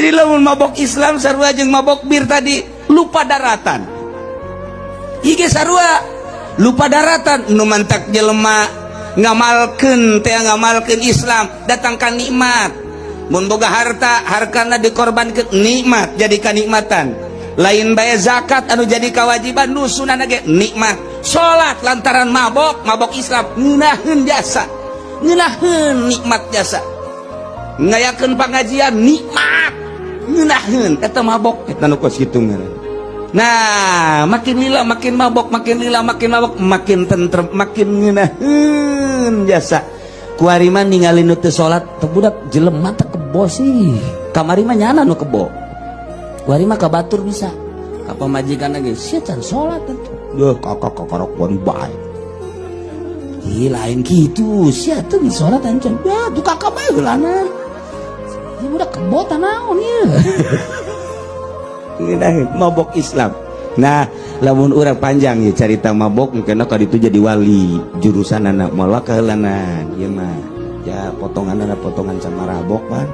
Jadi lamun mabok Islam sarua jeung mabok bir tadi, lupa daratan. Ieu sarua lupa daratan. Nu mantak jelema ngamalkeun teh, ngamalkeun Islam, datangkan nikmat. Mun boga harta, hartana dikorbankeun, nikmat, jadi kanikmatan. Lain bayar zakat anu jadi kewajiban, nu sunah ge nikmat. Salat lantaran mabok, mabok Islam, ngeunaheun jasa, ngeunaheun nikmat jasa. Ngayakeun pengajian nikmat, ngeunaheun eta mabok, eta nu kos kitu ngaran. Nah, makin lila makin mabok, makin lila makin mabok, makin tentrem, makin ngeunaheun jasa. Kuari mah ningali nu teu salat teu, budak jelema teh kebo sih. Kamari mah nyana nu kebo, kuari mah ka batur bisa ka pamajikan lagi, sia can salat. Duh, kakak kakarok kuari bae. Ih, lain gitu, sia tuh di salat ancan. Ya, tuh kakak bae heulana. Ieu budak kebo naon ieu? Mabok Islam. Nah, lamun urang panjang ya carita mabok, mungkin ka ditu jadi wali jurusan anak malah keheulanan. Ieu mah ya potongan, ada potongan sama rabok pan.